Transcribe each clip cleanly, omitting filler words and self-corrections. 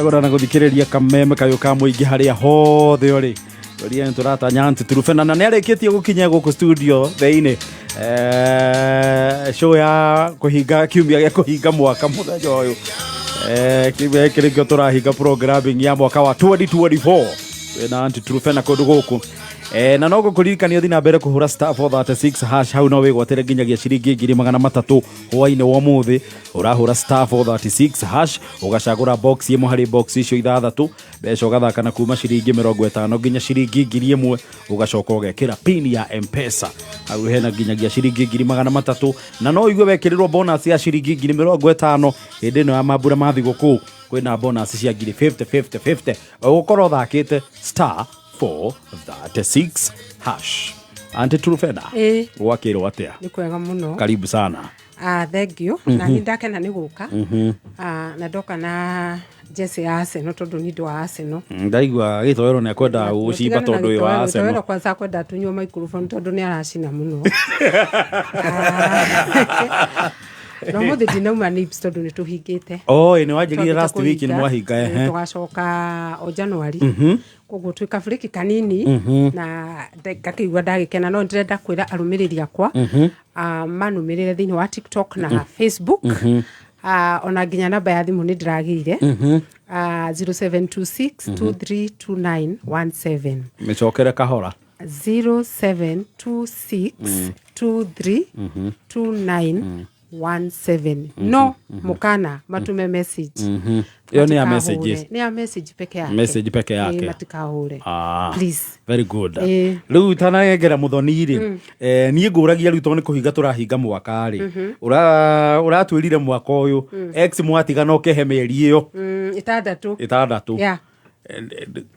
Gũra na gũthikĩrĩria kameme kayũ ka mũingĩ harĩa hothe ũrĩ. Ũria nĩ tũratanya Aunty Turufena na nĩ arĩkĩtie gũkinya gũkũ studio thĩinĩ. Show ya kũhinga kiumia gĩa kũhinga mwaka mũthenya ũyũ. Kiumia gĩkĩ nĩkĩo tũrahinga programming ya mwaka wa 2024. Wĩna Aunty Turufena kũndũ gũkũ. Na no ngũkũririkania ũthiĩ na mbere kũhũra star 436 hash hau no wĩgwatĩre nginyagia ciringi 300,000 hwainĩ wa ũmũthĩ. Ũrahũra star 436 hash ũgacagũra box ĩmwe harĩ box icio ithathatũ, mbeca ũgathaka na kuma ciringi 50 nginya ciringi 1,000, ũgacoka ũgekĩra pin ya M-Pesa hau hena nginyagia ciringi 300,000, na no ũigue wekĩrĩrwo bonus ya ciringi 50,000 hĩndĩ ĩno ya mambura ma thigũkũ. Kwĩna bonus cia ngiri 50 50 50 ũgũkorwo ũthakĩte star 436 hash. Aunty Trufena, gwakĩrwo atĩa? Nĩ kwega mũno. Karibu sana. Ah, thank you. Na nĩ ndakena nĩ gũka. Ah, na ndoka na jesi ya Arsenal tondũ nĩ ndĩ wa Arsenal. Ndaigua gĩtoero nĩ akwenda gũcimba tondũ wĩ wa Arsenal. Gĩtoero kwanza kwenda tunywo microphone tondũ nĩ aracina mũno. Na ũmũthĩ ndinauma Nips tondũ nĩ tũhingĩte. Oh, nĩ wanjĩrire Twambĩte last week nĩ kũhinga. mwahinga. Tũgacoka o January. Koguo twĩ kaburĩki kanini na ngakĩigua ndagĩkena, no ndĩrenda kwĩra arũmĩrĩri akwa manũmĩrĩre thĩinĩ wa TikTok na Facebook. Ona nginya namba ya thimũ nĩ ndĩragĩire, 0726 232917. Mĩcokere kahora. 0726 232917. No mũkana matume message. Ĩyo nĩ ya Matikahũre. Messages. Nĩ ya message peke yake. Message peke yake. Matikahũre. Ah, Please. Very good. Rĩu Rĩu itanengera mũthoni rĩ, niĩ ngũragia rĩu tondũ nĩ kũhinga tũrahinga mwaka rĩ, ũratwĩrire mwaka ũyũ ex mwatigana ũkehe mĩeri ĩyo 6. 6. Yeah.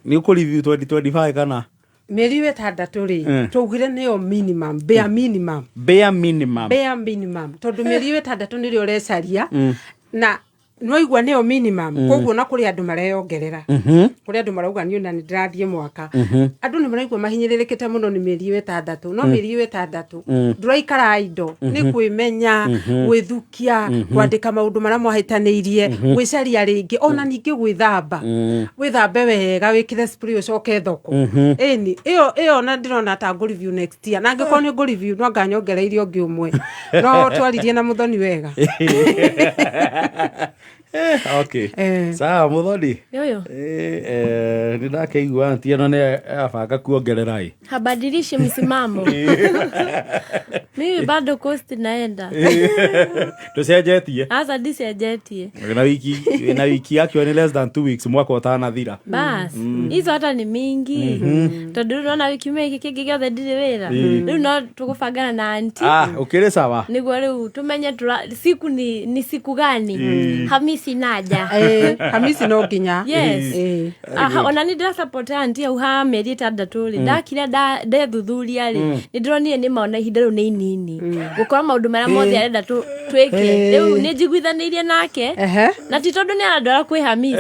Nĩ ũkũ review 2025 kana? Mĩeri ĩyo 6 rĩ, twaugire nĩyo minimum, bare minimum. Bare minimum. Bare minimum, tondũ mĩeri ĩyo 6 nĩrĩo ũrecaria na nwaigua nĩyo minimum. Koguo na kũrĩ andũ mareyongerera, kũrĩ andũ marauga niĩ ona nĩ ndĩrathiĩ mwaka. Andũ nĩ maraigua mahinyĩrĩrĩkĩte mũno nĩ mĩeri ĩyo 6, no mĩeri ĩyo 6 ndũraikara indo, nĩ kwĩmenya, gwĩthukia, kwandĩka maũndũ marĩa mwahĩtanĩirie, gwĩcaria rĩngĩ, ona ningĩ gwĩthamba, wĩthambe wega, wĩkĩre spray, ũcoke thoko. Ĩni ĩyo ona ndĩrona ta ngũ review next year, na angĩkorwo nĩ ngũ review no nganyongereirie ũngĩ ũmwe, no twaririe na mũthoni wega. Okay. Sawa mũthoni. Yoyo. Nĩ ndakĩigua aunty ĩno nĩ abanga kuongerera ĩ. Habadilishi msimamo. Mimi bado coast naenda. Tũcenjetie. Sasa ndicenjetie. Na wiki actually less than 2 weeks mwaka ũtanathira. Bas, hizo hata ni mingi. Tondũ rĩu nona wiki gĩkĩ kĩngĩ gĩothe ndirĩ wĩra. Rĩu no tũgũbangana na aunty. Ah, ũkĩrĩ sawa. Nĩguo rĩu tũmenye siku ni siku gani. Hamisi naja. Hamisi no nginya. Yes. Aha, ona nĩ ndĩra aunty hau ha mĩeri 6 rĩ, ndakira ndethuthuria rĩ, nĩ ndĩronire nĩ maona ihinda rĩu nĩ inini gũkorwo maũndũ marĩa mothe arenda twĩke. Rĩu nĩ njiguithanĩirie nake na ti tondũ nĩ arandwara kwĩ Hamisi,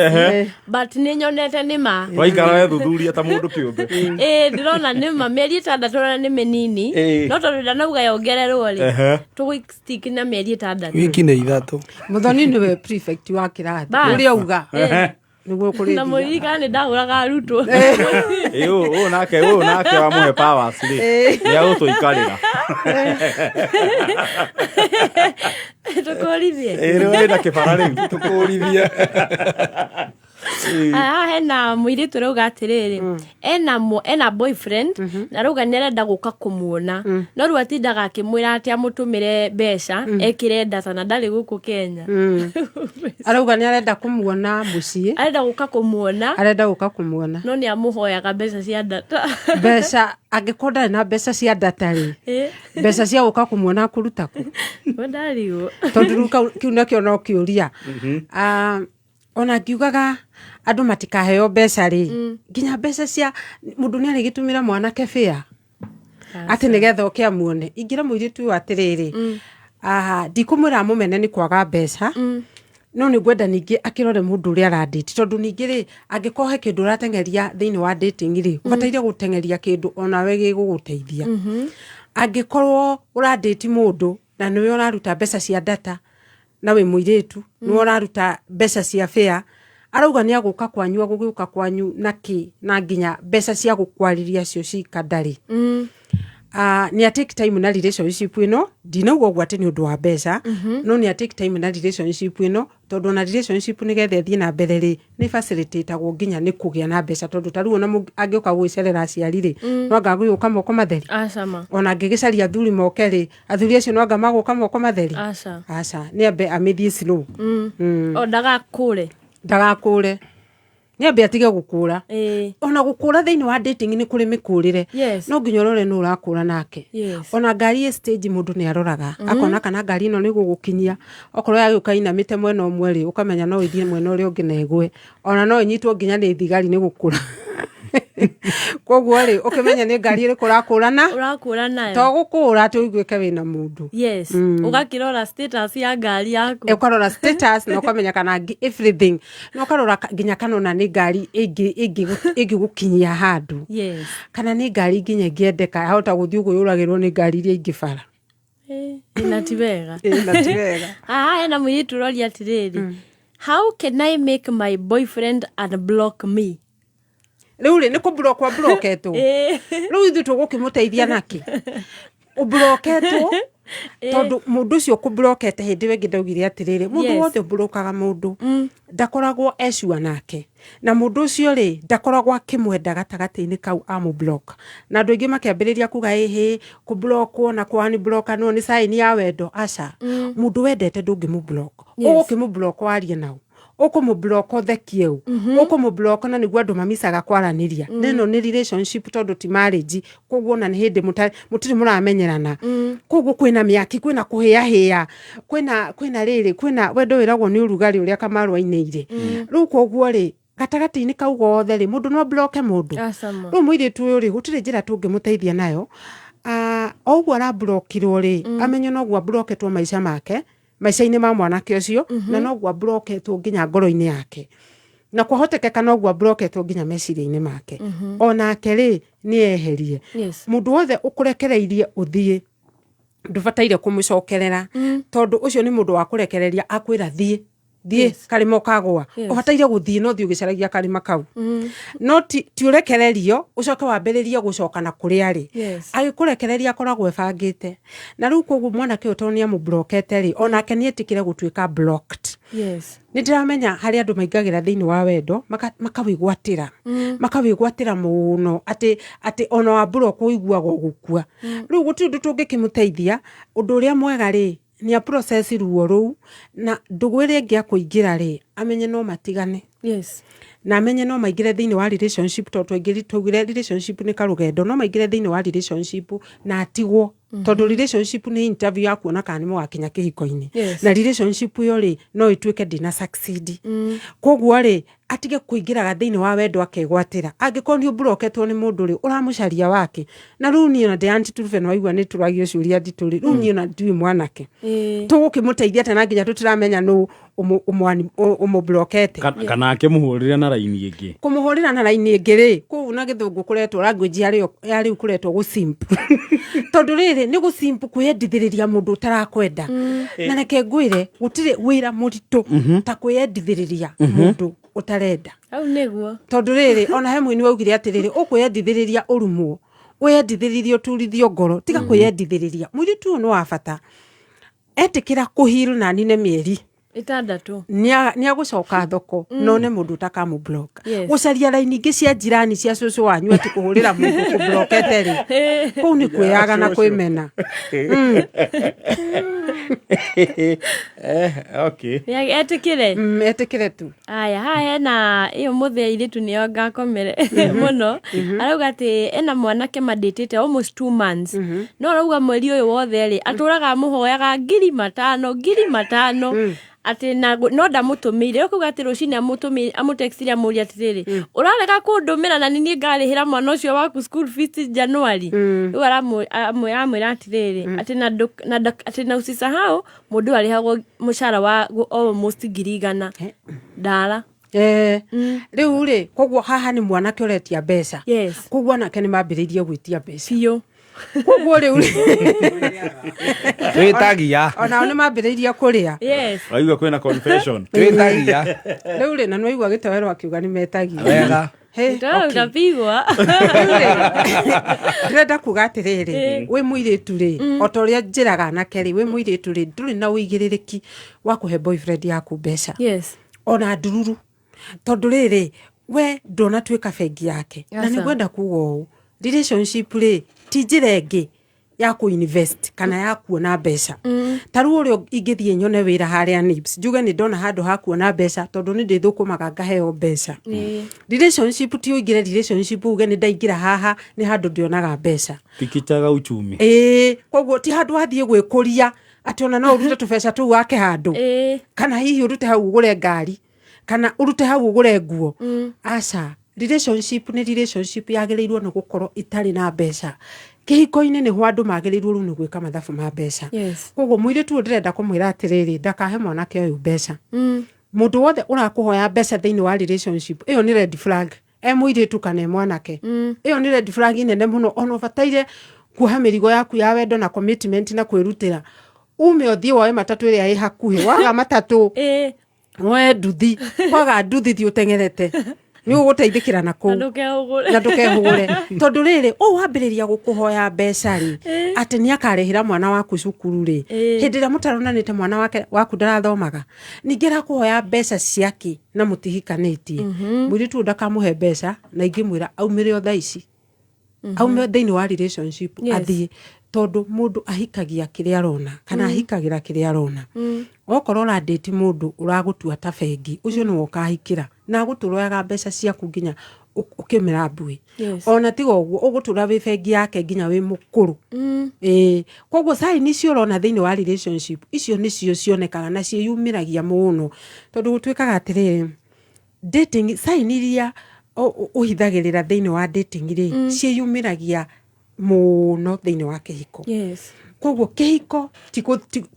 but nĩ nyonete nĩ ma. Waikara wethuthuria ta mũndũ kĩũmbe. Ĩĩ, ndĩrona nĩ ma mĩeri 6 ona nĩ mĩnini, no tondũ ndanauga yongererwo rĩ, tũgũ stick na mĩeri 6. Wiki nĩ 3. Mũthoni nĩwe prefect wa kĩrathi. Ũrĩa auga nĩguo kũrĩ. Na mũririkana nĩ ndahũraga arutwo. Ĩ, ũyũ nake wamũhe powers rĩ, nĩ agũtũikarĩra. Tũkũrithie. Ĩ, rĩu wĩna kĩbara rĩu. Tũkũrithia. Haha hena mũirĩtu ũrauga atĩrĩrĩ, ena boyfriend na rauga nĩ arenda gũka kũmuona, no rĩu atindaga akĩmwĩra atĩ amũtũmĩre mbeca ekĩre data na ndarĩ gũkũ Kenya. Arauga nĩ arenda kũmuona mũciĩ. Arenda gũka kũmuona. Arenda gũka kũmuona. No nĩ amũhoyaga mbeca cia data. Mbeca, angĩkorwo ndarĩ na mbeca cia data rĩ, mbeca cia gũka kũmuona akũruta kũ? We ndarigwo. Tondũ rĩu kĩu nakĩo no kĩũria. Ah, ona ngiugaga andũ matikaheo mbeca rĩ, nginya mbeca cia mũndũ nĩ arĩgĩtũmĩra mwanake bĩa atĩ nĩgetha oke amuone. Ingĩra mũirĩtu ũyũ atĩrĩrĩ, ah, ndikũmwĩra amũmene nĩ kwaga mbeca, no nĩ ngwenda ningĩ akĩrore mũndũ ũrĩa aradate, tondũ ningĩ rĩ, angĩkorwo he kĩndũ ũrateng'eria thĩinĩ wa dating rĩ, ũbataire gũteng'eria kĩndũ onawe gĩgũgũteithia. Angĩkorwo ũradate mũndũ na nĩwe ũraruta mbeca cia data na wĩ mũirĩtu, nĩwe ũraruta mbeca cia fare. Arauga nĩ agũka kwanyu, agũgĩũka kwanyu na kĩ, na nginya mbeca cia gũkwarĩria cio cika ndarĩ. Nĩ a take time na relationship ĩno. Ndinauga ũguo atĩ nĩ ũndũ wa mbeca, no nĩ a take time na relationship ĩno, tondũ ona relationship nĩgetha ĩthiĩ na mbere rĩ, nĩ facilitatagwo nginya nĩ kũgĩa na mbeca, tondũ ta rĩu ona angĩũka gwĩcerera aciari rĩ, no anga agũgĩũka moko matheri? Acama. Ona angĩgĩcaria athuri moke rĩ, athuri acio no anga magũka moko matheri? Aca. Aca, nĩ ambe amĩthiĩ slow. O ndagakũre. Ndagakũre, nĩ ambe atige gũkũra. Ona gũkũra thĩinĩ wa dating nĩ kũrĩ mĩkũrĩre. No nginya ũrore nũ ũrakũra nake. Ona ngari ĩ stage, mũndũ nĩ aroraga akona kana ngari ĩno nĩ gũgũkinyia. Okorwo yagĩũka inamĩte mwena ũmwe rĩ, ũkamenya no ĩthiĩ mwena ũrĩa ũngĩ na ĩgwe, ona no ĩnyitwo nginya nĩ thigari nĩ gũkũra. Koguo rĩ, ũkĩmenye nĩ ngari ĩrĩkũ ũrakũrana. Ũrakũra nayo. To gũkũra atĩ ũiguĩke wĩna mũndũ. Yes, ũgakĩrora status ya ngari yaku. Ũkarora status na ũkamenya kana everything, na ũkarora nginya kana ona nĩ ngari ĩngĩgũkinyia handũ, kana nĩ ngari nginya ĩngĩendeka, yahota gũthiĩ ũguo yũragĩrwo nĩ ngari iria ingĩ bara. Na ti wega. Ĩ, na ti wega. Haha hena mũirĩtu ũroria atĩrĩrĩ, "How can I make my boyfriend unblock me?" Rĩu rĩ, nĩ kũblockwo abloketwo. Rĩu ithuĩ tũgũkĩmũteithia nakĩ ũbloketwo? Tondũ mũndũ ũcio ũkũblokete, hĩndĩ ĩyo ĩngĩ ndaugire atĩrĩrĩ, mũndũ wothe ũblokaga mũndũ ndakoragwo ecua nake, na mũndũ ũcio rĩ, ndakoragwo akĩmwenda gatagatĩ-inĩ kau amũblock. Na andũ aingĩ makĩambĩrĩria kuga ĩhĩ, kũblokwo na kwaniblokanwo nĩ sign ya wendo. Aca, mũndũ wendete ndũngĩmũblock. Ũgũkĩmũblock warie nao, ũkũmũblock ũthekie, ũ ũkũmũblock na nĩguo andũ mamicaga kwaranĩria. Na ĩno nĩ relationship, tondũ ti marriage, koguo ona nĩ hĩndĩ mũtirĩ mũramenyerana, koguo kwĩna mĩaki, kwĩna kũhĩahĩa, kwĩna rĩrĩ, kwĩna wendo wĩragwo nĩ ũrugarĩ ũrĩa Kamaru ainĩire. Rĩu koguo rĩ, gatagatĩ-inĩ kau gothe rĩ, mũndũ no bloke mũndũ? Acama. Rĩu mũirĩtu ũyũ rĩ, gũtirĩ njĩra tũngĩmũteithia nayo. O ũguo arablokirwo rĩ, amenye noguo abloketwo maica make, maica-inĩ ma mwanake ũcio, na noguo abloketwo nginya ngoro-inĩ yake, na kwahotekeka noguo abloketwo nginya meciria-inĩ make. Onake rĩ, nĩ eherie. Mũndũ wothe ũkũrekereirie ũthiĩ, ndũbataire kũmũcokerera, tondũ ũcio nĩ mũndũ wa kũrekereria, akwĩra thiĩ, thiĩ karĩma ũkagũa. Ũbataire gũthiĩ, no thiĩ ũgĩcaragia karĩma kau, no ti ũrekererio ũcoke wambĩrĩrie gũcoka na kũrĩa rĩ. Agĩkũrekereria akoragwo ebangĩte. Na rĩu koguo mwanake ũyũ, tondũ nĩ amũblokete rĩ, onake nĩ etĩkĩre gũtuĩka blocked. Nĩ ndĩramenya harĩ andũ maingagĩra thĩinĩ wa wendo makawĩgwatĩra, makawĩgwatĩra mũno atĩ ona wa block ũiguaga ũgũkua. Rĩu gũtirĩ ũndũ tũngĩkĩmũteithia. Ũndũ ũrĩa mwega rĩ, nĩ a process ruo rũu, na ndũgũ ĩrĩa ĩngĩ akũingĩra rĩ, amenye no matigane, na amenye no maingĩre thĩinĩ wa relationship, tondũ twaugire relationship nĩ karũgendo. No maingĩre thĩinĩ wa relationship na atigwo, tondũ relationship nĩ interview ya kuona kana nĩ mũgakinya kĩhiko-inĩ. Na relationship ĩyo rĩ, no ĩtuĩke ndĩna succeed. Koguo rĩ, atige kũingĩraga thĩinĩ wa wendo akegwatĩra. Angĩkorwo nĩ ũmburoketwo nĩ mũndũ rĩ, ũramũcaria wake? Na rĩu niĩ ona ndĩ Aunty Truphena, na waigua nĩ tũragio ciũria nditũ rĩ, rĩu niĩ ona ndiũĩ mwanake tũgũkĩmũteithia atĩa, na nginya tũtiramenya nũ ũmũblokete. Kana akĩmũhũrĩre na raini ĩngĩ. Kũmũhũrĩra na raini ĩngĩ rĩ, kũu na gĩthũngũ kũretwo language ya rĩo ya rĩu kũretwo gũsimp, tondũ rĩrĩ nĩ gũsimp, kwĩyendithĩrĩria mũndũ ũtarakwenda. Na reke ngwĩre, gũtirĩ wĩra mũritũ ta kwĩyendithĩrĩria mũndũ ũtarenda. Hau nĩguo. Tondũ rĩrĩ, ona he mũini waugire atĩrĩrĩ, ũkwĩyendithĩrĩria ũrumwo, wĩyendithĩrĩrie ũturithio ngoro, tiga kwĩyendithĩrĩria. Mũirĩtu ũyũ nĩ wa bata, etĩkĩra kũhiru na nine mĩeri 6. Nĩ agũcoka thoko none mũndũ ũtakamũ block. Gũcaria raini ingĩ cia njirani, cia cũcũ wanyu, atĩ kũhũrĩra mũndũ kũblokete rĩ, kũu nĩ kwĩyaga na kwĩmena. Okay. Etĩkĩre. Etĩkĩre tu. Aya, haha hena ĩyo mũthĩ airĩtu nĩo ngakomere mũno. Arauga atĩ ena mwanake mandĩtĩte almost 2 months, no arauga mweri ũyũ wothe rĩ, atũraga amũhoyaga 5,000, 5,000, atĩ na no ndamũtũmĩire. Rĩu kuga atĩ rũcinĩ amũtũmĩire, amũtextire, amũria atĩrĩrĩ, "Ũrarega kũndũmĩra na nĩ niĩ ngarĩhĩra mwana ũcio waku school fees January?" Rĩu aramwĩra atĩrĩrĩ, atĩ atĩ na usisahau mũndũ ũyũ arĩhagwo mũcara wa almost 100,000 ndara. Rĩu rĩ, koguo haha nĩ mwanake ũretia mbeca. Koguo anake nĩ mambĩrĩirie gwĩtia mbeca. Biũ. Koguo rĩu Twĩtagia. Onao nĩ mambĩrĩirie kũrĩa. Yes. Waigua kwĩna confession. Twĩtagia. Rĩu rĩ, na nĩwaigua gĩtoero akiuga nĩ metagia. Wega. Hey, Gĩtoero okay. utapigwa. Rĩu rĩ, ndĩrenda kuga atĩrĩrĩ, wĩ mũirĩtu rĩ, o ta ũrĩa njĩraga anake rĩ, wĩ mũirĩtu rĩ, ndũrĩ na ũigĩrĩrĩki wa kũhe boyfriend yaku mbeca. Yes. Ona ndururu, tondũ rĩrĩ, we ndũnatuĩka bengi yake. Na Aca. nĩ ngwenda kuga ũũ, relationship rĩ ti njĩra ĩngĩ ya kũ-invest kana ya kuona mbeca. Ta rĩu ũrĩa ingĩthiĩ nyone wĩra harĩa NIBS, njuge nĩ ndona handũ ha kuona mbeca, tondũ nĩ ndĩthũkũmaga ngaheo mbeca. Relationship ti ũingĩre relationship uge nĩ ndaingĩra haha nĩ handũ ndĩonaga mbeca. Tikichaga uchumi. Ĩĩ, koguo ti handũ wathiĩ gwĩkũria atĩ ona no ũrute tũbeca tũu wake handũ, kana hihi ũrute hau ũgũre ngari, kana ũrute hau ũgũre nguo. Aca, relationship nĩ relationship, yagĩrĩirwo nĩ gũkorwo ĩtarĩ na mbeca. Kĩhiko-inĩ nĩho andũ magĩrĩirwo rĩu nĩ gwĩka mathabu ma mbeca. Koguo mũirĩtu ũyũ ndĩrenda kũmwĩra atĩrĩrĩ, ndakahe mwanake ũyũ mbeca. Mũndũ wothe ũrakũhoya mbeca thĩinĩ wa relationship ĩyo nĩ red flag, e mũirĩtu kana e mwanake. Ĩyo nĩ red flag nene mũno. Ona ũbataire kuoha mĩrigo yaku ya wendo na commitment na kwĩrutĩra, ume ũthiĩ woe matatũ ĩrĩa ĩ hakuhĩ. Waga matatũ, woe nduthi. Kwaga nduthi, thiĩ ũteng'erete, nĩ ũgũteithĩkĩra na kũu. Na ndũkehũgũre. Na ndũkehũgũre, tondũ rĩrĩ, ũũ wambĩrĩria gũkũhoya mbeca rĩ, atĩ nĩ akarĩhĩra mwana waku cukuru rĩ, hĩndĩ ĩrĩa mũtaronanĩte mwana wake waku ndarathomaga, ningĩ arakũhoya mbeca ciake na mũtihikanĩtie. Mũirĩtu ũyũ ndakamũhe mbeca, na ingĩmwĩra aumĩre o thaa ici, aume thĩinĩ wa relationship. Athiĩ, tondũ mũndũ ahikagia kĩrĩa arona, kana ahikagĩra kĩrĩa arona. Okorwo ũrandĩti mũndũ ũragũtua ta bengi, ũcio nĩwe ũkahikĩra na agũtũroyaga mbeca ciaku nginya ũkĩmera mbuĩ. Ona tiga ũguo, ũgũtũra wĩ bengi yake nginya wĩ mũkũrũ. Ĩĩ, koguo sign icio ũrona thĩinĩ wa relationship icio nĩcio cionekaga na ciĩyumĩragia mũno, tondũ gũtuĩkaga atĩrĩrĩ, dating sign iria ũhithagĩrĩra thĩinĩ wa dating rĩ, ciĩyumĩragia mũno thĩinĩ wa kĩhiko. Koguo kĩhiko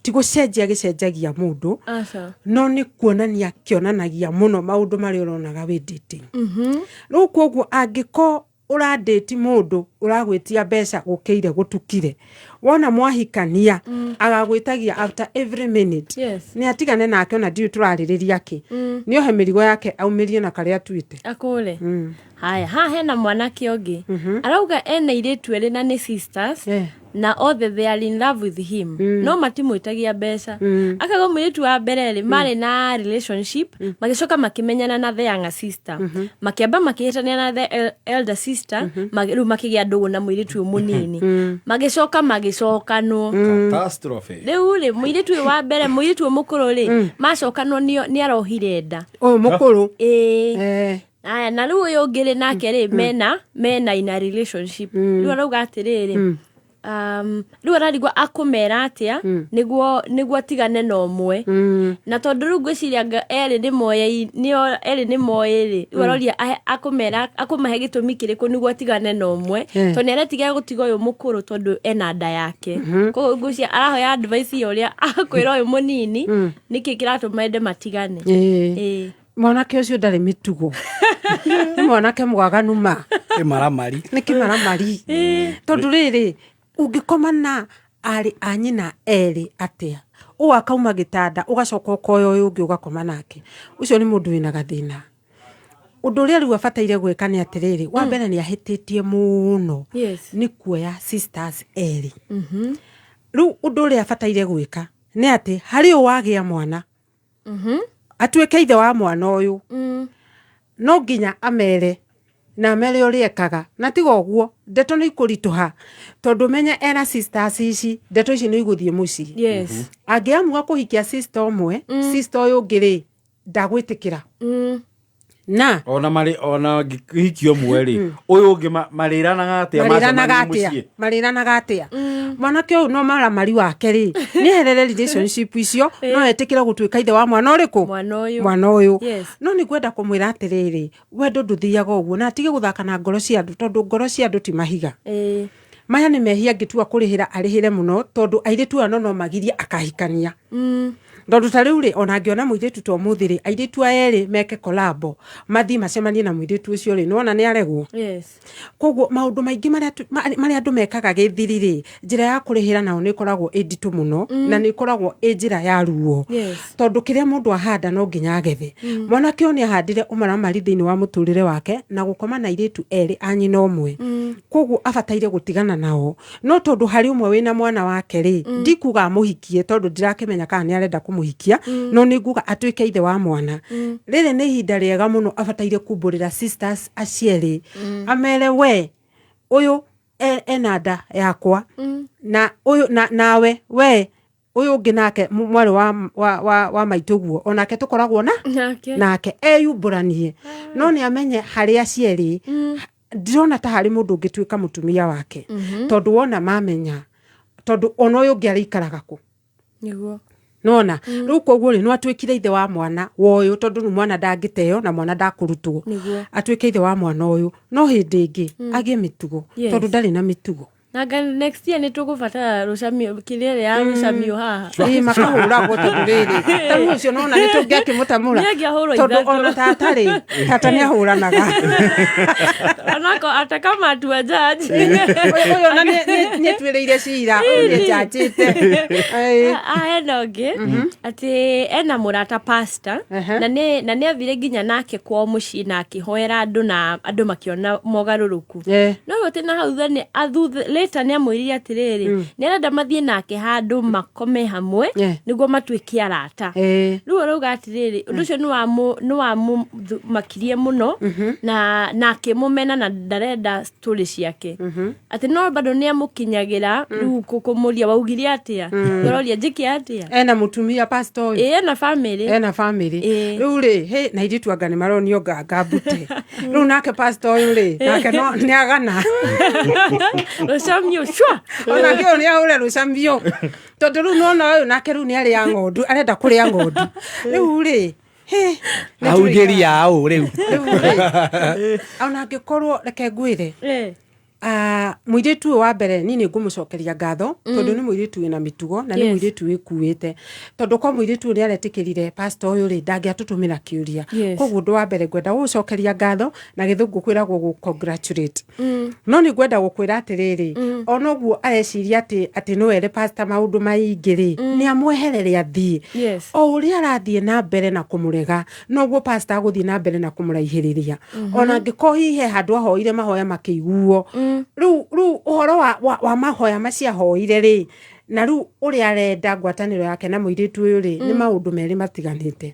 ti gũcenjia gĩcenjagia mũndũ, Aca. no nĩ kuonania kĩonanagia mũno maũndũ marĩa ũronaga wĩ dating. Rĩu koguo angĩkorwo ũrandĩti mũndũ ũragwĩtia mbeca gũkĩire gũtukire, wona mwahikania agagwĩtagia after every minute. Nĩ atigane nake, ona ndiũĩ tũrarĩrĩria kĩ. Nĩ ohe mĩrigo yake, aumĩrie na karĩa atuĩte. Akũre. Haya, haha hena mwanake ũngĩ arauga ena airĩtu erĩ na nĩ sisters, na othe they are in love with him, no matimwĩtagia mbeca. Akauga mũirĩtu wa mbere rĩ, marĩ na relationship, magĩcoka makĩmenyana na the younger sister, makĩamba makĩhĩtania na the elder sister, rĩu makĩgĩa ndũgũ na mũirĩtu ũyũ mũnini, magĩcoka magĩcokanwo. Catastrophe. Rĩu rĩ, mũirĩtu ũyũ wa mbere, mũirĩtu ũyũ mũkũrũ rĩ, macokanwo nĩ arohire nda. Ũyũ mũkũrũ? Ĩĩ. Aya, na rĩu ũyũ ũngĩ rĩ, nake rĩ, mena ina relationship. Rĩu arauga atĩrĩrĩ, rĩu ararigwo akũmera atĩa nĩguo atigane na ũmwe, na tondũ rĩu ngwĩciria anga erĩ nĩ moĩ, nĩo erĩ nĩ moĩ rĩ, rĩu aroria akũmera akũmahe gĩtũmi kĩrĩkũ nĩguo atigane na ũmwe, tondũ nĩ aretigĩra gũtiga ũyũ mũkũrũ tondũ ena nda yake. Koguo ngwĩciria arahoya advice ya ũrĩa akwĩra ũyũ mũnini nĩkĩ kĩratũma ende matigane. Ĩĩ. Mwanake ũcio ndarĩ mĩtugo, nĩ mwanake mwaganu ma. Kĩmaramari. Nĩ kĩmaramari, tondũ rĩrĩ, ũngĩkoma na arĩ a nyina erĩ atĩa, ũũ akauma gĩtanda, ũgacoka ũkoya ũyũ ũngĩ ũgakoma nake? Ũcio nĩ mũndũ wĩna gathĩna. Ũndũ ũrĩa rĩu abataire gwĩka nĩ atĩrĩrĩ, wa mbere nĩ ahĩtĩtie mũno nĩ kuoya sisters erĩ. Rĩu ũndũ ũrĩa abataire gwĩka nĩ atĩ harĩ ũũ wagĩa mwana, atuĩke ithe wa mwana ũyũ, no nginya amere na amere ũrĩa ekaga, na tiga ũguo ndeto nĩ ikũritũha, tondũ menye ena sisters ici, ndeto ici nĩ igũthiĩ mũciĩ. Angĩamua kũhikia sister ũmwe, sister ũyũ ũngĩ rĩ, ndagwĩtĩkĩra na Ona marĩ ona ngĩhikio ũmwe rĩ, ũyũ ũngĩ marĩranaga atĩa marĩranaga macemania atĩa? mũciĩ? Marĩranaga atĩa? Mwanake ũyũ no maramari wake rĩ, nĩ eherere relationship icio, no etĩkĩre gũtuĩka ithe wa mwana ũrĩkũ? Mwana ũyũ. Mwana ũyũ. No nĩ ngwenda kũmwĩra atĩrĩrĩ, wendo ndũthiaga ũguo, na atige gũthaka na ngoro cia andũ, tondũ ngoro cia andũ ti mahiga. Maya nĩ mehia angĩtua kũrĩhĩra, arĩhĩre mũno, tondũ airĩtu aya no magirie akahikania. Tondũ ta rĩu rĩ, ona angĩona mũirĩtu ta ũmũthĩ rĩ, airĩtu aya erĩ meke kolabo, mathiĩ macemanie na mũirĩtu ũcio rĩ, nĩwona nĩ aregwo. Koguo maũndũ maingĩ marĩa marĩa andũ mekaga gĩthiri rĩ, njĩra ya kũrĩhĩra nao nĩ ĩkoragwo ĩ nditũ mũno, na nĩ ĩkoragwo ĩ njĩra ya ruo, tondũ kĩrĩa mũndũ ahanda no nginya agethe. Mwanake ũyũ nĩ ahandire ũmaramari thĩinĩ wa mũtũrĩre wake na gũkoma na airĩtu erĩ a nyina ũmwe. Koguo abataire gũtigana nao, no tondũ harĩ ũmwe wĩna mwana wake rĩ, ndikuga amũhikie, tondũ ndirakĩmenya kana nĩ arenda kũmũhikia, no nĩ nguga atuĩke ithe wa mwana. Rĩrĩ nĩ ihinda rĩega mũno abataire kumbũrĩra sisters acio erĩ, amere we ũyũ ena nda yakwa, na ũyũ na nawe we ũyũ ũngĩ nake mwarĩ wa maitũguo onake tũkoragwo na nake. Nake eyumbũranie, no nĩ amenye harĩa cierĩ ndirona ta harĩ mũndũ ũngĩtuĩka mũtumia wake, tondũ wona mamenya, tondũ ona ũyũ ũngĩ arĩikaraga kũ? Nona rĩu koguo rĩ, no atuĩkire ithe wa mwana wa ũyũ, tondũ rĩu mwana ndangĩteo na mwana ndakũrutwo. Atuĩke ithe wa mwana ũyũ, no hĩndĩ ĩngĩ agĩe mĩtugo, tondũ ndarĩ na mĩtugo. Nanga next year nĩ tũgũbatara rũcamio, kĩrĩa ya rũcamio haha. Ĩĩ, makahũragwo, tondũ rĩrĩ, ta rĩu ũcio nona nĩ tũngĩakĩmũtamũra. Nĩ angĩahũrwo Tondũ ithatũ. Ona tata rĩ, tata nĩ ahũranaga. Onako ata kama atua jaji. Ũyũ ona nĩ atuĩrĩire cira, ũyũ nĩ njanjĩte. Hena ũngĩ atĩ ena mũrata pastor, na nĩ athire nginya nake kwao mũciĩ na akĩhoera andũ na andũ makĩona mogarũrũku. No atĩ na hau thutha nĩ athutha later nĩ amwĩrire atĩrĩrĩ, nĩ arenda mathiĩ nake handũ makome hamwe nĩguo matuĩke arata. Rĩu arauga atĩrĩrĩ, ũndũ ũcio nĩ wamũmakirie mũno na akĩmũmena na ndarenda story ciake, atĩ no bado nĩ amũkinyagĩra rĩu kũmũria waugire atĩa, ũroria njĩke atĩa. Ena mũtumia pastor ũyũ? Ĩ, ena family. Ena family. Ĩĩ. Rĩu rĩ, hĩ, na airĩtu anga nĩ maronio nganga mbute. Rĩu nake pastor ũyũ rĩ, nake no nĩ agana. Rũcamio cua. Onake ũyũ nĩ ahũre rũcamio, tondũ rĩu nona ũyũ nake rĩu nĩ arĩa ng'ondu, arenda kũrĩa ng'ondu rĩu rĩ, hĩ, nĩ Ahunjĩria aũ rĩu? Rĩu rĩ, ona angĩkorwo, reke ngwĩre, mũirĩtu ũyũ wa mbere, niĩ nĩ ngũmũcokeria ngatho, tondũ nĩ mũirĩtu wĩna mĩtugo na nĩ mũirĩtu wĩkuĩte, tondũ kwa mũirĩtu ũyũ nĩ aretĩkĩrire pastor ũyũ rĩ, ndangĩatũtũmĩra kĩũria. Koguo ũndũ wa mbere ngwenda gũgũcokeria ngatho, na gĩthũngũ kwĩragwo gũ congratulate. No nĩ ngwenda gũkwĩra atĩrĩrĩ, ona ũguo areciria atĩ no ere pastor maũndũ maingĩ rĩ, nĩ amweherere athiĩ. O ũrĩa arathiĩ na mbere na kũmũrega, noguo pastor agũthiĩ na mbere na kũmũraihĩrĩria, ona angĩkorwo hihi he handũ ahoire mahoya makĩiguo. Rĩu ũhoro wa mahoya macio ahoire rĩ, na rĩu ũrĩa arenda ngwatanĩro yake na mũirĩtu ũyũ rĩ, nĩ maũndũ merĩ matiganĩte.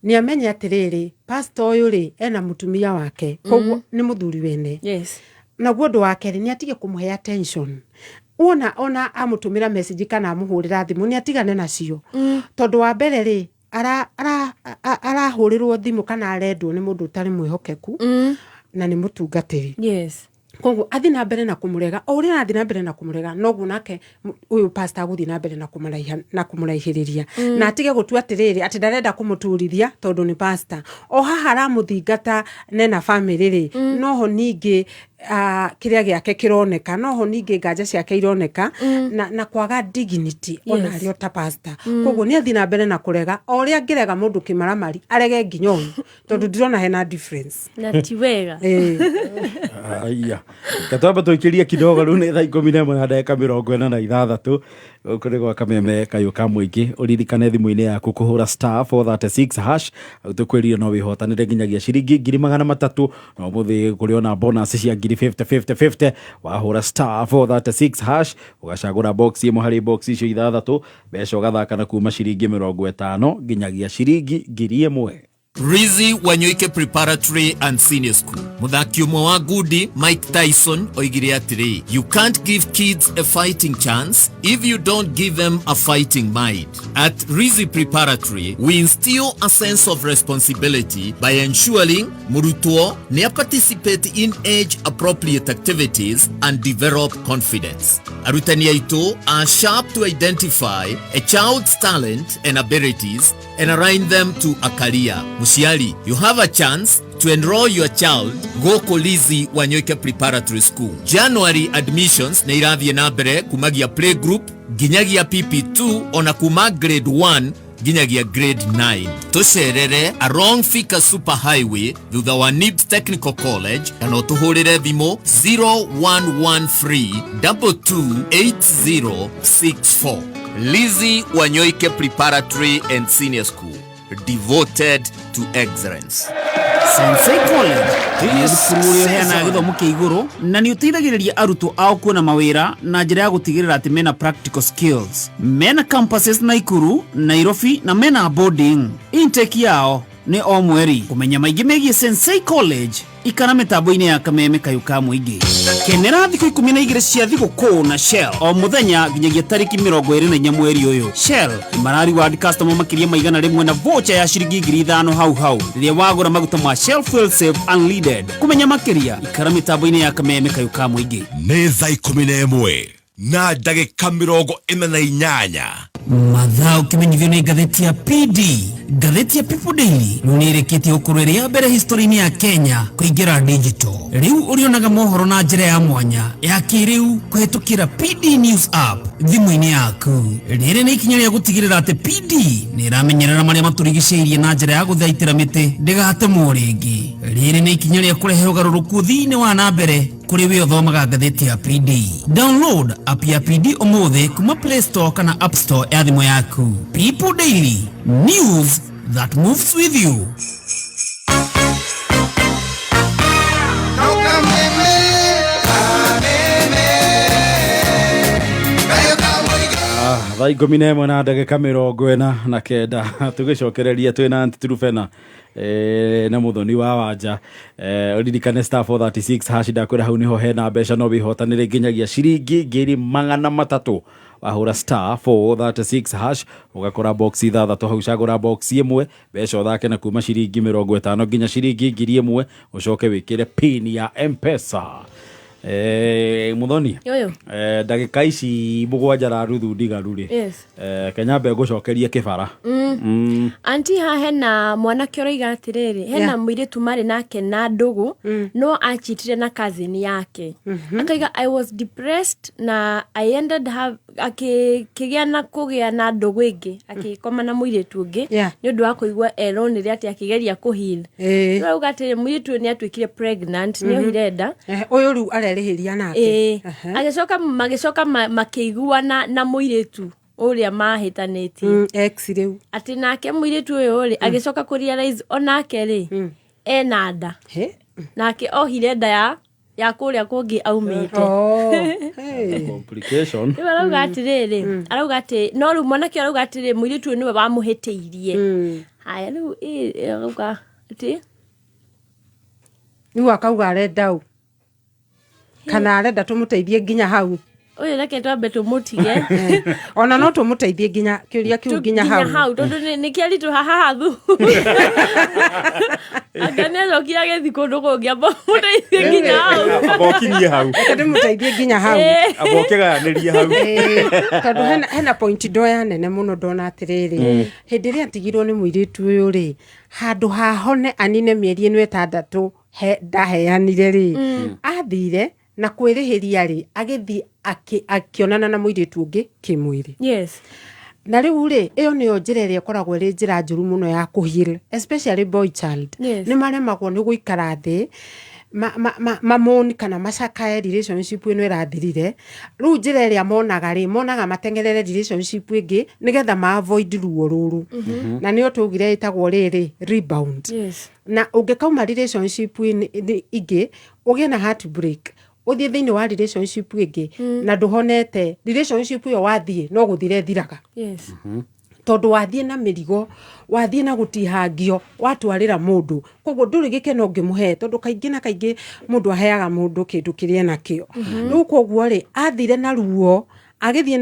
Nĩ amenye atĩrĩrĩ, pastor ũyũ rĩ, ena mũtumia wake, koguo nĩ mũthuri wene. Naguo ũndũ wa kerĩ, nĩ atige kũmũhe attention. Wona ona amũtũmĩra message kana amũhũrĩra thimũ, nĩ atigane nacio, tondũ wa mbere rĩ, arahũrĩrwo thimũ kana arendwo nĩ mũndũ ũtarĩ mwĩhokeku na nĩ mũtungatĩri. Koguo athiĩ na mbere na kũmũrega, o ũrĩa arathiĩ na mbere na kũmũrega, noguo nake ũyũ pastor agũthiĩ na mbere na kũmũraihĩrĩria, na atige gũtua atĩrĩrĩ atĩ ndarenda kũmũturithia tondũ nĩ pastor. O haha aramũthingata nena family rĩ, noho ningĩ kĩrĩa gĩake kĩroneka, noho ningĩ nganja ciake ironeka na kwaga dignity ona arĩ o ta pastor. Koguo nĩ athiĩ na mbere na kũrega, o ũrĩa angĩrega mũndũ kĩmaramari, arege nginya ũyũ, tondũ ndirona hena difference. Na ti wega. Ĩĩ. Aya, katwamba tũikĩrie kidogo. Rĩu nĩ thaa 11 na ndagĩka 46. Gũkũ nĩ gwa Kameme kayũ ka mũingĩ. Ũririkane thimũ-inĩ yaku kũhũra *436#. Hau tũkwĩrire no wĩhotanĩre nginyagia ciringi 300,000, na ũmũthĩ kũrĩ ona bonus cia ngiri 50 50 50. Wahũra *436# ũgacagũra box ĩmwe harĩ box icio ithathatũ, mbeca ũgathaka na kuma ciringi 50 nginyagia ciringi 1,000. Rizzi Wanyoike Preparatory and Senior School. Mũthaki ũmwe wa ngundi Mike Tyson oigire atĩrĩ, "You can't give kids a fighting chance if you don't give them a fighting mind." At Rizzi Preparatory, we instill a sense of responsibility by ensuring mũrutwo nĩ participate in age appropriate activities and develop confidence. Arutani aitũ are sharp to identify a child's talent and abilities and align them to a career. Mũciari, you have a chance to enroll your child gũkũ Lizzy Wanyoike Preparatory School. January admissions nĩ irathiĩ na mbere kumagia playgroup. Nginyagia PP2 ona kuma grade 1 nginyagia grade 9. Tũcerere along Thika Super Highway thutha wa NIBS Technical College, kana ũtũhũrĩre thimũ 0113 228064. Lizzie Wanyoike Preparatory and Senior School, devoted to excellence. Sensei College nĩ thukuru ũrĩa ũheanaga gĩthomo kĩa igũrũ na nĩ ũteithagĩrĩria arutwo ao kuona mawĩra na njĩra ya gũtigĩrĩra atĩ mena practical skills. Mena campuses Naikuru, Nairobi na mena boarding. Intake yao nĩ o mweri. Kũmenya maingĩ megiĩ Sensei College, ikara mĩtambo-inĩ ya Kameme Kayũ ka Mũingĩ. Kenera thikũ 12 cia thigũkũ na Shell o mũthenya nginyagia tarĩki 24 mweri ũyũ. Shell mara reward customer makĩria ma 100 na voucher ya ciringi 5,000 hau hau rĩrĩa wagũra maguta ma Shell Fuel Save Unleaded. Kũmenya makĩria, ikara mĩtambo-inĩ ya Kameme Kayũ ka Mũingĩ. Nĩ thaa 11:48. Mathaa ũkĩmenyithio nĩ ngathĩti ya PD. Ngathĩti ya People Daily rĩu nĩ ĩrĩkĩtie gũkorwo ĩrĩ ya mbere history-inĩ ya Kenya kũingĩra digital. Rĩu ũrĩonaga mohoro na njĩra ya mwanya ya kĩrĩu kũhĩtũkĩra PD News App thimũ-inĩ yaku. Rĩrĩ nĩ ikinya rĩa gũtigĩrĩra atĩ PD nĩ ĩramenyerera marĩa matũrigicĩirie na njĩra ya gũthaitĩra mĩtĩ ndĩgatemwo rĩngĩ. Rĩrĩ nĩ ikinya rĩa kũrehe ũgarũrũku thĩinĩ wa na mbere kũrĩ we ũthomaga ngathĩti ya PD. Download app ya PD ũmũthĩ kuma Play Store kana App Store ya thimũ yaku. People Daily, news that moves with you. Thaa 11:49, tũgĩcokereria twĩna Aunty Trufena na Mũthoni wa Wanja. Ũririkane *436#, ndakwĩra hau nĩho hena mbeca, no wĩhotanĩre nginyagia ciringi 300,000. Wahũra *436# ũgakora box ithathatũ hau, cagũra box ĩmwe, mbeca ũthake na kuma ciringi 50 nginya ciringi 1,000, ũcoke wĩkĩre pin ya M-Pesa. Muthoni. Yoyo. Ndagĩka ici 7 na nuthu ndigaru rĩ, Kenya mbe ngũcokerie kĩbara. Anti, haha hena mwanake ũroiga atĩrĩrĩ, hena mũirĩtu marĩ nake na ndũgũ, no achitire na cousin yake. Akaiga, "I was depressed na I ended have akĩgĩa na kũgĩa na ndũgũ ĩngĩ, akĩkoma na mũirĩtu ũngĩ nĩ ũndũ wa kũigua eronire atĩ akĩgeria kũheal." Rĩu arauga atĩrĩ, mũirĩtu ũyũ nĩ atuĩkire pregnant, nĩ ohire nda. Ũyũ rĩu arerĩhĩria nake. Agĩcoka magĩcoka makĩiguana na mũirĩtu ũrĩa mahĩtanĩtie. Ex rĩu. Atĩ nake mũirĩtu ũyũ rĩ, agĩcoka kũ realize onake rĩ ena nda. He? Nake ohire nda ya kũrĩa kũngĩ aumĩte. Oh. Hey. Complication. Rĩu arauga atĩrĩrĩ, arauga atĩ no rĩu mwanake arauga atĩrĩ, mũirĩtu ũyũ nĩwe wamũhĩtĩirie. Haya, rĩu arauga atĩ Rĩu akauga arenda ũ kana arenda tũmũteithie nginya hau? Ũyũ reke twambe tũmũtige. Ona no tũmũteithie nginya kĩũria kĩu, nginya hau. Hau, tondũ nĩ kĩaritũ haha hathu, anga nĩ acokire agĩthiĩ kũndũ kũngĩ, amba mũteithie nginya hau. Amba ũkinyie hau. Reke ndĩmũteithie nginya hau. Amba ũkĩgayanĩrie hau. Tondũ hena point ndoya nene mũno, ndona atĩrĩrĩ, hĩndĩ ĩrĩa atigirwo nĩ mũirĩtu ũyũ rĩ, handũ hahone anine mĩeri ĩno 6 ndaheanire rĩ, athire na kwĩrĩhĩria rĩ, agĩthiĩ akĩonana na mũirĩtu ũngĩ kĩmwĩrĩ. Na rĩu rĩ, ĩyo nĩyo njĩra ĩrĩa ĩkoragwo ĩrĩ njĩra njũru mũno ya kũheal, especially boy child. Nĩ maremagwo nĩ gũikara thĩ mamoni kana macakae relationship ĩno ĩrathirire. Rĩu njĩra ĩrĩa monaga rĩ, monaga mateng'erere relationship ĩngĩ nĩgetha ma avoid ruo rũrũ, na nĩyo twaugire ĩtagwo rĩrĩ rebound. Na ũngĩkauma relationship ingĩ, ũgĩe na heartbreak, ũthiĩ thĩinĩ wa relationship ĩngĩ na ndũhonete relationship ĩyo, wathiĩ no gũthira ĩthiraga, tondũ wathiĩ na mĩrigo, wathiĩ na gũtihangio, watwarĩra mũndũ, koguo ndũrĩ gĩkeno ũngĩmũhe, tondũ kaingĩ na kaingĩ mũndũ aheaga mũndũ kĩndũ kĩrĩa enakĩo. Rĩu koguo rĩ, athire na ruo, agĩthiĩ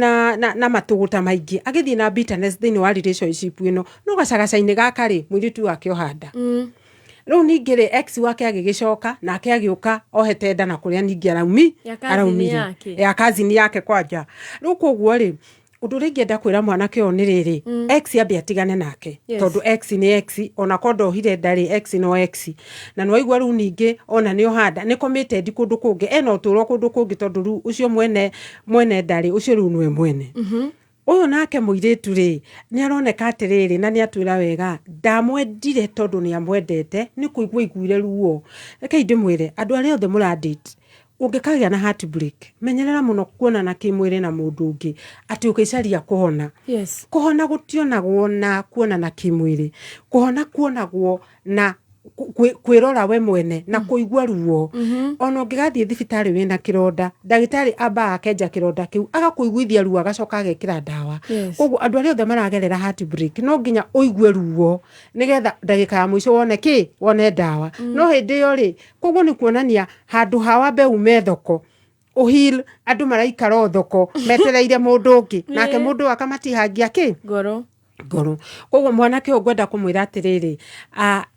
na matũgũta maingĩ, agĩthiĩ na bitterness thĩinĩ wa relationship ĩno, no gacagaca-inĩ gaka rĩ, mũirĩtu ũyũ akĩoha nda. Rĩu ningĩ rĩ, ex wake agĩgĩcoka nake agĩũka ohete nda na kũrĩa ningĩ araumi Ya cousin araumire yake. Ya cousin yake kwanja. Rĩu koguo rĩ, Ũndũ ũrĩa ingĩenda kwĩra mwanake ũyũ nĩ rĩrĩ, ex ambe atigane nake. Tondũ ex nĩ ex, ona korwo ndohire ndarĩ, ex no ex. Na nĩwaigua rĩu ningĩ ona nĩ ohanda nĩ committed kũndũ kũngĩ, ena ũtũro kũndũ kũngĩ, tondũ rĩu ũcio mwene mwene ndarĩ, ũcio rĩu nĩwe mwene. Ũyũ nake mũirĩtu rĩ, nĩ aroneka atĩrĩrĩ, na nĩ atwĩra wega, ndamwendire tondũ nĩ amwendete, nĩ kũigua aiguire ruo. Rekei ndĩmwĩre, andũ arĩa othe mũra date, ũngĩkagĩa na heartbreak, menyerera mũno kuonana kĩmwĩrĩ na mũndũ ũngĩ, atĩ ũgĩcaria kũhona. Kũhona gũtionagwo na kuonana kĩmwĩrĩ. Kũhona kuonagwo na kwĩrora we mwene na kũigua ruo. Ona ũngĩgathiĩ thibitarĩ wĩna kĩronda, ndagĩtarĩ ambaga akenja kĩronda kĩu, agakũiguithia ruo, agacoka agekĩra ndawa. Koguo andũ arĩa othe maragerera heartbreak, no nginya ũigue ruo nĩgetha ndagĩka ya mũico wone kĩ, wone ndawa. No hĩndĩ ĩyo rĩ, koguo nĩ kuonania handũ ha wambe ume thoko ũheal, andũ maraikara o thoko metereire mũndũ ũngĩ, nake mũndũ ũyũ akamatihangia kĩ? Ngoro. Ngoro. Koguo mwanake ũyũ ngwenda kũmwĩra atĩrĩrĩ,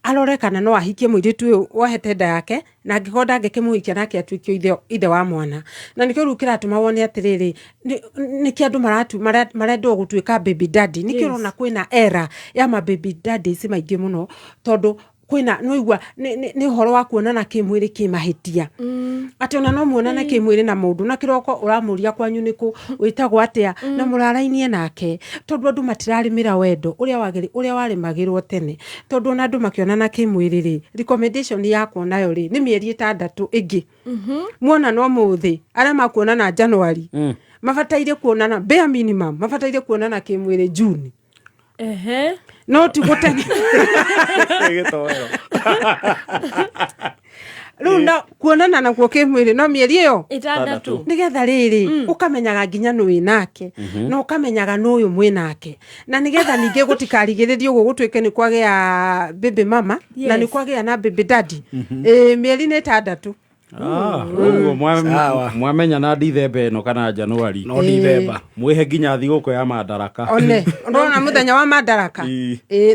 arore kana no ahikie mũirĩtu ũyũ wohete nda yake, na angĩkorwo ndangĩkĩmũhikia nake atuĩke ithe wa mwana. Na nĩkĩo rĩu kĩratũma wone atĩrĩrĩ, nĩkĩ andũ marendwo gũtuĩka baby daddy. Nĩkĩo ũrona kwĩna era ya ma baby daddies maingĩ mũno, tondũ kwĩna nĩwaigua nĩ ũhoro wa kuonana kĩmwĩrĩ kĩmahĩtia. Atĩ ona no muonane kĩmwĩrĩ na mũndũ na kĩroko ũramũria kwanyu nĩkũ, wĩtagwo atĩa, na mũrarainie nake, tondũ andũ matirarĩmĩra wendo ũrĩa wagĩrĩ, ũrĩa warĩmagĩrwo tene. Tondũ ona andũ makĩonana kĩmwĩrĩ rĩ, recommendation yakwa nayo rĩ, nĩ mĩeri 6 ĩngĩ. Muonana ũmũthĩ, arĩa makuonana January, mabataire kuonana bare minimum, mabataire kuonana kĩmwĩrĩ June. No ti gũtenge. Gĩtoero. Rĩu no kuonana nakuo kĩmwĩrĩ no mĩeri ĩyo 6. Nĩgetha rĩrĩ, ũkamenyaga nginya nũ wĩ nake, na ũkamenyaga nũ ũyũ mwĩ nake, na nĩgetha ningĩ gũtikarigĩrĩrie ũguo gũtuĩke nĩ kwagĩa baby mama na nĩ kwagĩa na baby daddy. Mĩeri nĩ 6. Ũguo mwamenya na Dithemba ĩno kana Januari. No Dithemba. Mwĩhe nginya thigũkũ ya Madaraka. One, ndona mũthenya wa Madaraka.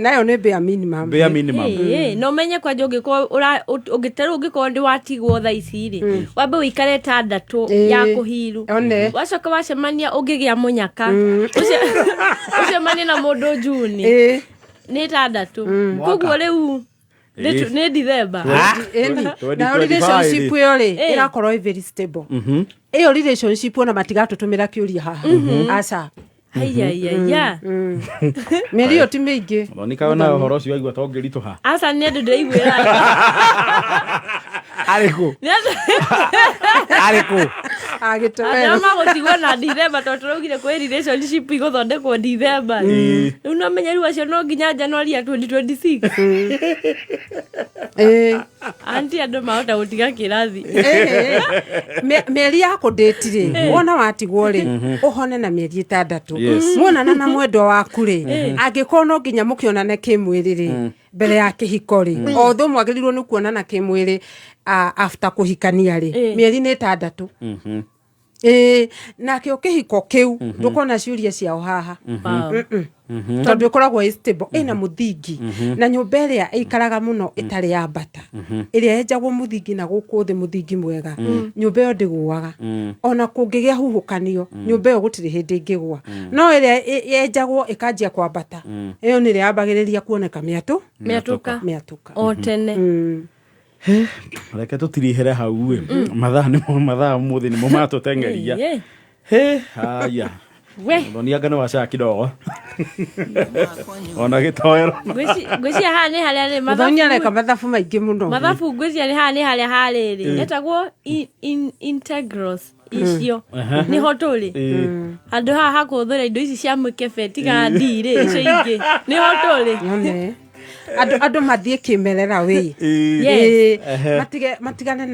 Nayo nĩ bare minimum. Bare minimum. No menye kwanja ũngĩkorwo ũngĩterwo ũngĩkorwo ndĩ watigwo thaa ici rĩ, wambe ũikare 6 ya kũhiru. One. Wacoka wacemania ũngĩgĩa mũnyaka. Ũcemanie na mũndũ Juni. Nĩ 6. Koguo rĩu nĩ Dithemba. Nayo relationship ĩyo rĩ, ĩrakorwo ĩ very stable. Ĩyo relationship ona matigatũtũmĩra kĩũria haha. Aca. Haiya. Mĩeri ĩyo ti mĩingĩ. Thoni kawe na ũhoro ũcio waigua ta ũngĩritũha. Aca, nĩ andũ ndĩraiguĩra. Arĩ kũ? Nĩ andũ Arĩ kũ? Agĩtowero. Andũ magũtigwo na Dithemba tondũ tũraugire kwĩ relationship igũthondekwo Dithemba. Rĩu no menye rĩu acio no nginya January ya 2026. Anti andũ mahota gũtiga kĩrathi. Mĩeri ya kũndĩti rĩ, wona watigwo rĩ, ũhone na mĩeri 6. Muonana na mwendwa waku rĩ, angĩkorwo no nginya mũkĩonane kĩmwĩrĩ rĩ, mbere ya kĩhiko rĩ, although mwagĩrĩirwo nĩ kuonana kĩmwĩrĩ after kũhikania rĩ, mĩeri nĩ 6. Nakĩo kĩhiko kĩu ndũkona ciũria ciao haha. Tondũ ĩkoragwo ĩ stable, ĩna mũthingi. Na nyũmba ĩrĩa ĩikaraga mũno ĩtarĩ ya mbata, ĩrĩa yenjagwo mũthingi na gũkũ thĩ mũthingi mwega, nyũmba ĩyo ndĩgũaga. Ona kũngĩgĩa huhũkanio, nyũmba ĩyo gũtirĩ hĩndĩ ĩngĩgũa. No ĩrĩa yenjagwo ĩkanjia kwambata, ĩyo nĩ ĩrĩa yambagĩrĩria kuoneka mĩatũ. Mĩatũka. Mĩatũka. O tene. Reke tũtirihere hau ĩ. Mathaa nĩmo mathaa ũmũthĩ nĩmo matũteng'eria. He, haya. We. Thoni anga nĩ waca kidogo. Ona gĩtoero. Ngwĩciria haha nĩ harĩa rĩ, Mũthoni areka mathabu maingĩ mũno. Mathabu ngwĩciria nĩ haha nĩ harĩa harĩrĩ. Etagwo integrals icio. Nĩho tũrĩ. Handũ haha ha kũhũthĩra indo ici cia mĩkebe tiga ndirĩ icio ingĩ. Nĩho tũrĩ. One. Andũ mathiĩ kĩmerera wĩ. Yes. Matigane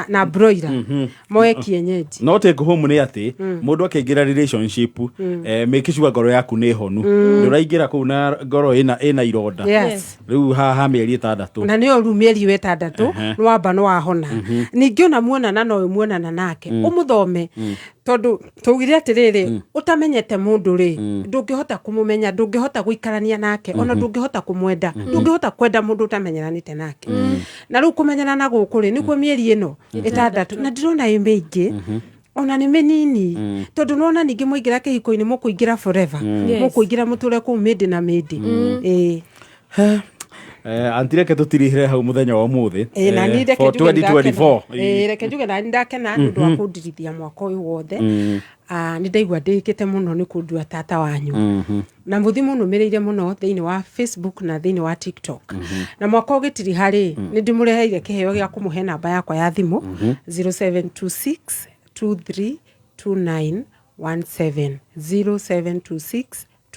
na broiler. Moe kienyeji. No take home nĩ atĩ mũndũ akĩingĩra relationship, make sure ngoro yaku nĩ honu. Ndũraingĩra kũu na ngoro ĩna ironda. Rĩu haha mĩeri 6. Na nĩyo rĩu mĩeri ĩyo 6, nĩ wamba nĩ wahona. Ningĩ ona muonana no ũyũ muonana nake, ũmũthome. Tondũ tũugire atĩrĩrĩ, ũtamenyete mũndũ rĩ, ndũngĩhota kũmũmenya, ndũngĩhota gũikarania nake, ona ndũngĩhota kũmwenda, ndũngĩhota kwenda mũndũ ũtamenyeranĩte nake. Na rĩu kũmenyerana gũkũ rĩ, nĩkuo mĩeri ĩno 6, na ndĩrona ĩ mĩingĩ. Ona nĩ mĩnini, tondũ nona ningĩ mwaingĩra kĩhiko-inĩ mũkũingĩra forever. Mũkũingĩra mũtũre kũu mĩndĩ na mĩndĩ, ĩĩ. Auntie, reke tũtirihĩre hau mũthenya wa ũmũthĩ. Ĩĩ, na niĩ reke for njuge nĩndakena. 2024. Ĩĩ, reke njuge nani ndakena nĩ ũndũ wa kũndirithia mwaka ũyũ wothe. Ah, nĩ ndaigua ndĩkĩte mũno nĩ kũndua tata wanyu na mũthi mũnũmĩrĩire mũno thĩinĩ wa Facebook na thĩinĩ wa TikTok. Na mwaka ũgĩtiriha rĩ, nĩ ndĩmũreheire kĩheo gĩa kũmũhe namba yakwa ya thimũ, 0726 2329 17, 0726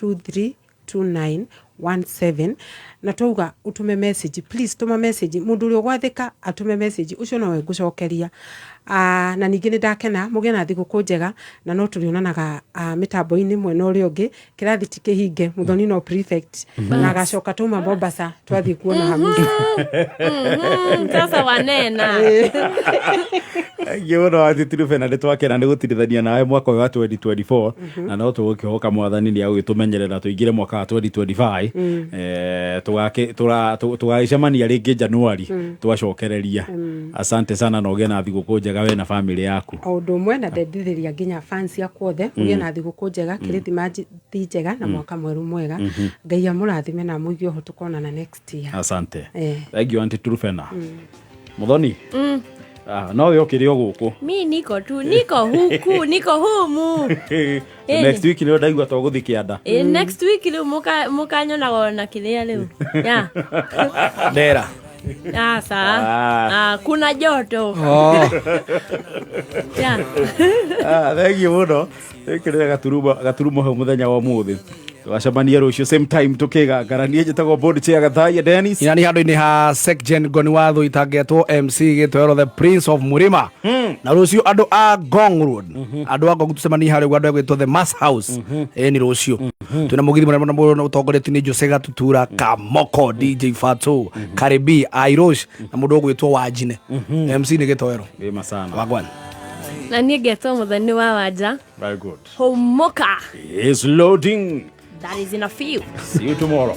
2329 17. Na twauga ũtũme message, please tũma message. Mũndũ ũrĩa ũgwathĩka atũme message, ũcio nowe ngũcokeria. Na ningĩ nĩ ndakena. Mũgĩe na thigũkũ njega, na no tũrĩonanaga mĩtambo-inĩ mwena ũrĩa ũngĩ. Kĩrathi ti kĩhinge, Mũthoni no prefect na agacoka tũma Mombasa twathiĩ kuona Hamisi. Sasa wanena. Thank you mũno, Auntie Truphena. Nĩ twakena nĩ gũtirithania nawe mwaka ũyũ wa 2024, na no tũgũkĩhoka Mwathani nĩ agũgĩtũmenyerera tũingĩre mwaka wa 2025. Tũgagĩcemania rĩngĩ Januari twacokereria. Asante sana na ũgĩe na thigũkũ njega we na famĩlĩ yaku. O ũndũ ũmwe, na ndendithĩria nginya fans yakwa othe, mũgĩe na thigũkũ njega, kĩrĩthimathi njega na mwaka mwerũ mwega. Ngai amũrathime na amũige oho, tũkonana next year. Asante. Eh. Thank you, Auntie Truphena. Muthoni, no we ũkĩrĩ o gũkũ? Mi niko tu, niko huku, niko humu. Next week nĩ ndaigua tũgũthiĩ kĩanda. Next week rĩu mũkanyonaga na kĩrĩa rĩu ya. Ndera. Sasa Ah. ah, kuna joto. Oh. Ya. Ah, thank you mũno. Ĩkĩrĩre gaturumo hau mũthenya wa ũmũthĩ. Tũgacemania rũciũ same time tũkĩgangara. Niĩ njĩtagwo board chair Gathaia Dennis. Ina ni handå-inä ha Secgen Ngoni wa Thũ itangetwo MC Gĩtoero, the Prince of Murima. Na rũciũ andũ a Ngong Road, andũ a Ngong, tũcemanie harĩa ũguo andũ egwĩtwo the Mass House. Ĩ ni rũciũ twĩna mũgithi mũnene mũno ũtongoretio nĩ Jose Gatutura Kamoko, DJ Fatu Karibi Airosh na mũndũ ũgwĩtwo Wanjine. MC nĩ Gĩtoero. Wĩma sana. Wagwan. Na niĩ ngetwo Mũthoni wa Wanja. Very good. Humuka. Is loading. That is in a few. See you tomorrow.